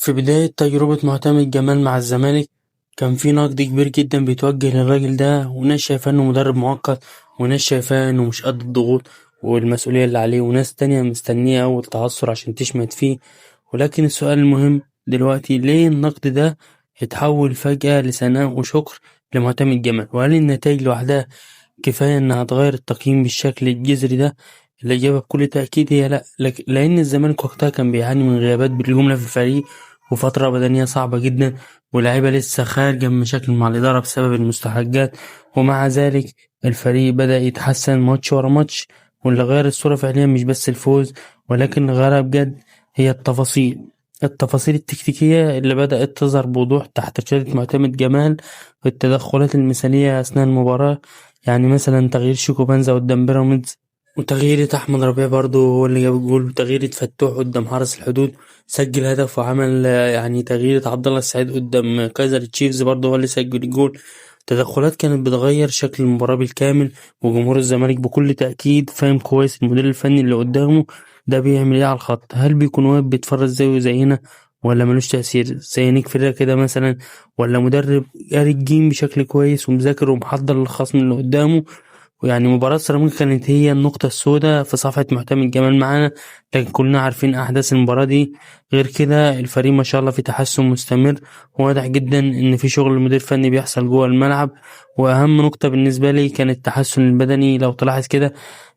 في بداية تجربة معتمد جمال مع الزمالك كان في نقد كبير جدا بيتوجه للراجل ده، وناس شايفاه انه مدرب مؤقت، وناس شايفاه انه مش قد الضغوط والمسؤولية اللي عليه، وناس تانية مستنية اول تعثر عشان تشمت فيه. ولكن السؤال المهم دلوقتي، ليه النقد ده اتحول فجأة لثناء وشكر لمعتمد جمال؟ وهل النتائج لوحدها كفاية انها تغير التقييم بالشكل الجذري ده؟ الإجابة بكل تأكيد هي لا، لأن الزمالك وقتها كان بيعاني من غيابات بالجملة في الفريق، وفترة بدنية صعبة جدا، ولاعيبة لسه خارجة من مشاكل مع الإدارة بسبب المستحقات، ومع ذلك الفريق بدأ يتحسن ماتش ورا ماتش. واللي غير الصورة فعليا مش بس الفوز، ولكن اللي غيرها بجد هي التفاصيل التكتيكية اللي بدأت تظهر بوضوح تحت قيادة معتمد جمال، والتدخلات المثالية أثناء المباراة. يعني مثلا تغيير شيكو بانزا قدام بيراميدز، وتغيير أحمد ربيع برضه هو اللي جاب الجول، وتغيير فتوح قدام حرس الحدود سجل هدف وعمل، يعني تغيير عبد الله السعيد قدام كايزر تشيفز برضه هو اللي سجل الجول. تدخلات كانت بتغير شكل المباراة بالكامل، وجمهور الزمالك بكل تأكيد فاهم كويس المدير الفني اللي قدامه ده بيعمل ايه على الخط، هل بيكون واقف بيتفرج زيه زينا ولا ملوش تأثير زي نيك فيريرا كده مثلا، ولا مدرب قاري ال game بشكل كويس ومذاكر ومحضر للخصم اللي قدامه. ويعني مباراة سيراميكا كانت هي النقطة السوداء في صفحة معتمد جمال معانا، لكن كلنا عارفين أحداث المباراة دي. غير كده الفريق ما شاء الله في تحسن مستمر، وواضح جدا إن في شغل المدير الفني بيحصل جوه الملعب. وأهم نقطة بالنسبة لي كان التحسن البدني. لو تلاحظ كده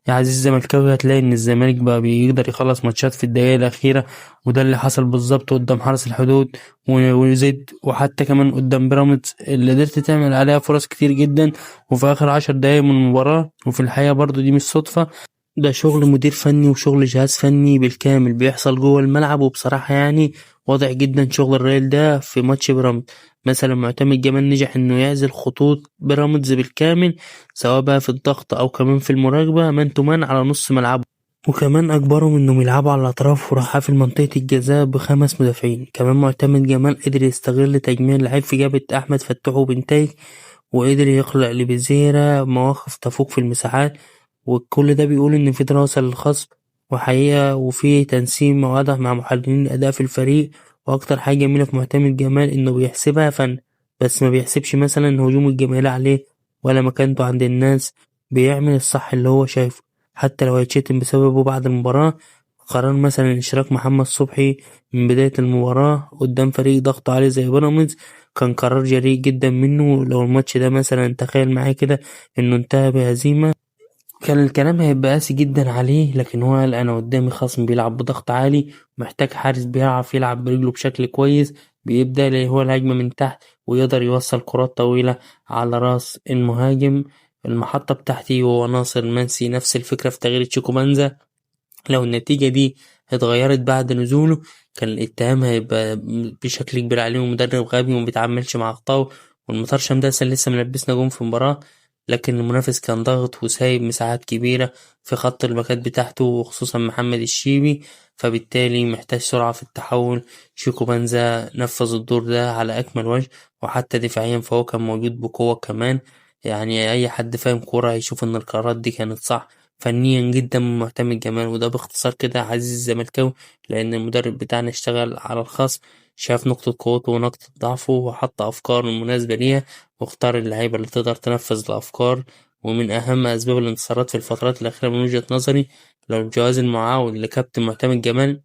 يا عزيز الزملكاوي هتلاقي إن الزمالك بقى بيقدر يخلص ماتشات في الدقايق الأخيرة، وده اللي حصل بالظبط قدام حرس الحدود وزد، وحتى كمان قدام بيراميدز اللي قدرت تعمل عليها فرص كتير جدا وفي آخر 10 دقايق من المباراة. وفي الحقيقة برضو دي مش صدفة، ده شغل مدير فني وشغل جهاز فني بالكامل بيحصل جوه الملعب. وبصراحة واضح جدا شغل الراجل ده في ماتش بيراميدز. مثلا معتمد جمال نجح انه يعزل خطوط بيراميدز بالكامل، سواء بقى في الضغط او كمان في المراقبة man to man على نص ملعبه، وكمان اجبرهم انهم يلعبوا على الاطراف وراح قافل منطقة الجزاء ب5 مدافعين. كمان معتمد جمال قدر يستغل تجميع اللعيب في جبهة احمد فتوح وبنتايج، وقدر يخلق لبيزيرا مواقف تفوق في المساحات، وكل ده بيقول ان في دراسة للخصم وحقيقة، وفي تنسيق واضح مع محللين الاداء في الفريق. واكتر حاجة جميلة في معتمد جمال انه بيحسبها فن، بس ما بيحسبش مثلا هجوم الجماهير عليه ولا مكانته عند الناس، بيعمل الصح اللي هو شايفه حتى لو هيتشتم بسببه بعد المباراة. قرار مثلا اشراك محمد صبحي من بداية المباراة قدام فريق ضغط عالي زي بيراميدز كان قرار جريء جدا منه. لو الماتش ده مثلا تخيل معايا كده انه انتهى بهزيمة كان الكلام هيبقى قاسي جدا عليه، لكن هو قال انا قدامي خصم بيلعب بضغط عالي، محتاج حارس بيعرف يلعب برجله بشكل كويس، بيبدأ اللي هو الهجمة من تحت ويقدر يوصل كرات طويلة على راس المهاجم. المحطة بتاعتي هو ناصر منسي، نفس الفكرة في تغيير تشيكو بانزا. لو النتيجة دي اتغيرت بعد نزوله كان الاتهام هيبقى بشكل كبير عليه، ومدرب غبي وما بيتعاملش مع اخطائه، والمطرشم ده لسه ملبسنا جون في المباراة، لكن المنافس كان ضاغط وسايب مساحات كبيرة في خط الباكات بتاعته وخصوصا محمد الشيبي، فبالتالي محتاج سرعة في التحول. شيكو بانزا نفذ الدور ده على أكمل وجه، وحتى دفاعيا فهو كان موجود بقوة كمان. أي حد فاهم كورة هيشوف إن القرارات دي كانت صح فنيا جدا من معتمد جمال. وده باختصار كده عزيز الزملكاوي، لأن المدرب بتاعنا اشتغل على الخصم، شاف نقطة قوته ونقطة ضعفه وحط أفكار مناسبة ليها، واختار اللعيبة اللي تقدر تنفذ الأفكار. ومن أهم أسباب الانتصارات في الفترات الأخيرة من وجهة نظري لو الجواز المعاون لكابتن معتمد جمال،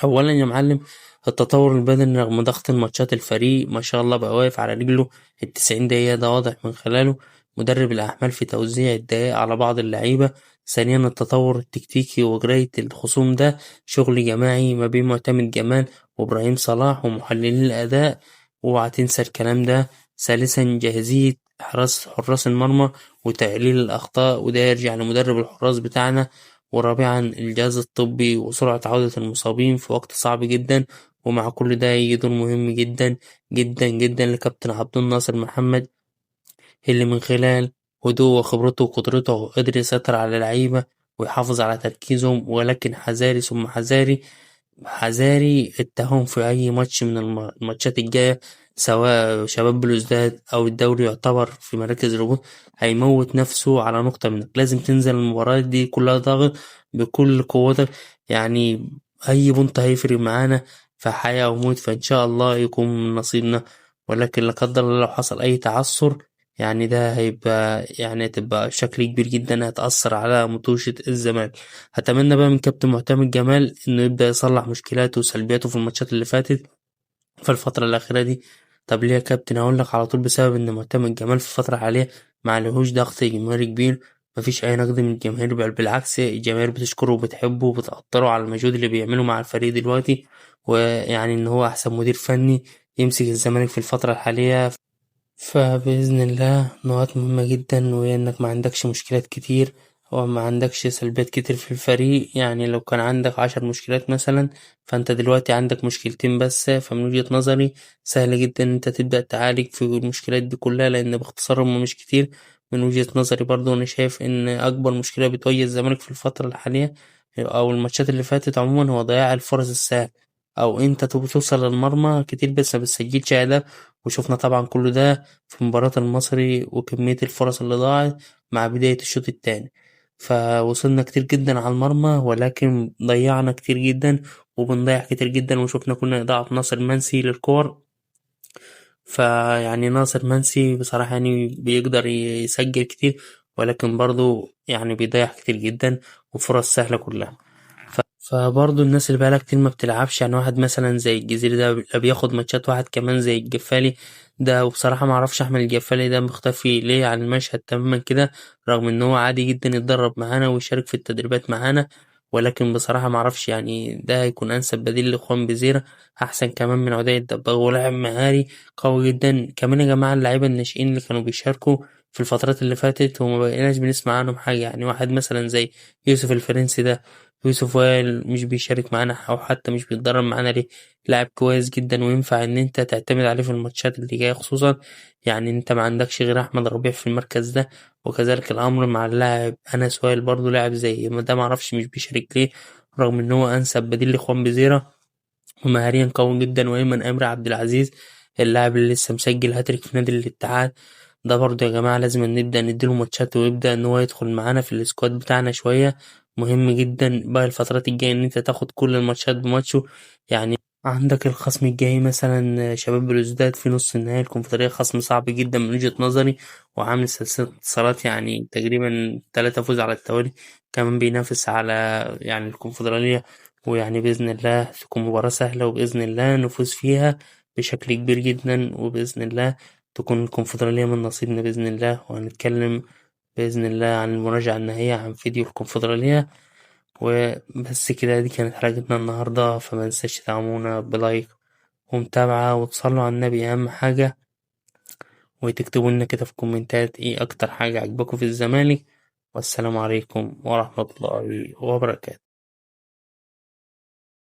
أولا يا معلم التطور البدني رغم ضغط الماتشات، الفريق ما شاء الله بقى واقف على رجله 90 دقيقة، ده واضح من خلاله مدرب الأحمال في توزيع الدقائق على بعض اللعيبة. ثانيا التطور التكتيكي وقراية الخصوم، ده شغل جماعي ما بين معتمد جمال وإبراهيم صلاح ومحللين الأداء، اوعى تنسى الكلام ده. ثالثا جاهزية حراس المرمى وتقليل الأخطاء، وده يرجع لمدرب الحراس بتاعنا. ورابعا الجهاز الطبي وسرعة عودة المصابين في وقت صعب جدا. ومع كل ده يجي دور مهم جدا جدا جدا لكابتن عبد الناصر محمد، اللي من خلال هدوءه وخبرته وقدرته قدر يسيطر على اللعيبة ويحافظ على تركيزهم، ولكن حذاري ثم حذاري حذاري التهم في أي ماتش من الماتشات الجاية، سواء شباب بلوزداد أو الدوري يعتبر في مراكز الهبوط، هيموت نفسه على نقطة منك. لازم تنزل المباريات دي كلها ضاغط بكل قوتك، أي بونت هيفرق معانا. فحياة وموت، فإن شاء الله يكون من نصيبنا. ولكن لا قدر الله لو حصل أي تعثر يعني ده هيبقى يعني تبقى بشكل كبير جدا هتأثر على مطوشة الزمالك. هتمنى بقى من كابتن معتمد جمال إنه يبدأ يصلح مشكلاته وسلبياته في الماتشات اللي فاتت في الفترة الأخيرة دي. طب ليه يا كابتن؟ هقول لك على طول، بسبب إن معتمد جمال في الفترة الحالية ما عليهوش ضغط جماهيري كبير، مفيش أي نقد من الجماهير، بل بالعكس الجماهير بتشكره وبتحبه وبتقدره على المجهود اللي بيعمله مع الفريق دلوقتي، ويعني إن هو أحسن مدير فني يمسك الزمالك في الفترة الحالية. فبإذن الله نقاط مهمة جدا، وهي إنك ما عندكش مشكلات كتير وما عندكش سلبيات كتير في الفريق. يعني لو كان عندك 10 مشكلات مثلا، فأنت دلوقتي عندك مشكلتين بس، فمن وجهة نظري سهل جدا إن أنت تبدأ تعالج في المشكلات دي كلها، لأن باختصار هم مش كتير. من وجهة نظري برضو أنا شايف إن أكبر مشكلة بتواجه الزمالك في الفترة الحالية أو الماتشات اللي فاتت عموما هو ضياع الفرص السهلة، أو أنت توصل للمرمى كتير بس ما بتسجلش أهداف. وشفنا طبعا كل ده في مباراة المصري وكمية الفرص اللي ضاعت مع بداية الشوط الثاني، فوصلنا كتير جدا على المرمى ولكن ضيعنا كتير جدا وبنضيع كتير جدا، وشفنا كنا إضاعة ناصر منسي للكور. فيعني ناصر منسي بصراحة يعني بيقدر يسجل كتير، ولكن برضو يعني بيضيع كتير جدا وفرص سهلة كلها. فبرضو الناس اللي بقالها كتير ما بتلعبش، يعني واحد مثلا زي الجزيري ده بياخد ماتشات، واحد كمان زي الجفالي ده، وبصراحة ما اعرفش احمد الجفالي ده مختفي ليه عن المشهد تماما كده، رغم ان هو عادي جدا يتدرب معانا ويشارك في التدريبات معانا، ولكن بصراحة ما اعرفش يعني ده هيكون انسب بديل لاخوان بزيرة، احسن كمان من عدي الدباغ، ولاعب مهاري قوي جدا كمان. يا جماعة اللعيبة الناشئين اللي كانوا بيشاركوا في الفترات اللي فاتت وما بقيناش بنسمع عنهم حاجة، يعني واحد مثلا زي يوسف الفرنسي ده، يوسف وائل مش بيشارك معانا او حتى مش بيتدرب معانا ليه؟ لاعب كويس جدا وينفع ان انت تعتمد عليه في الماتشات اللي جايه، خصوصا يعني انت ما عندكش غير احمد ربيع في المركز ده، وكذلك الامر مع اللاعب انس وائل برضو لاعب زي ما ده ما اعرفش مش بيشارك ليه، رغم ان هو انسب بديل لاخوان بزيرة ومهاريا قوي جدا. وايمن امري عبد العزيز اللاعب اللي لسه مسجل هاتريك في نادي الاتحاد ده برضو يا جماعه لازم نبدا نديله ماتشات ويبدا ان هو يدخل معانا في ال squad بتاعنا شويه. مهم جدا بقى الفترات الجايه ان انت تاخد كل الماتشات بماتشه. يعني عندك الخصم الجاي مثلا شباب بلوزداد في نص النهائي الكونفدراليه، خصم صعب جدا من وجهة نظري، وعامل سلسله انتصارات يعني تقريبا 3 فوز على التوالي، كمان بينافس على يعني الكونفدراليه، ويعني باذن الله تكون مباراه سهله وباذن الله نفوز فيها بشكل كبير جدا، وباذن الله تكون الكونفدراليه من نصيبنا باذن الله. وهنتكلم بإذن الله عن المراجعة النهائية عن فيديو الكونفدرالية. وبس كده، دي كانت حلقتنا النهاردة، فما تنساش تدعمونا بلايك ومتابعة وتصلوا على النبي أهم حاجة، وتكتبوا لنا كده في الكومنتات ايه أكتر حاجة عجبكم في الزمالك. والسلام عليكم ورحمة الله وبركاته.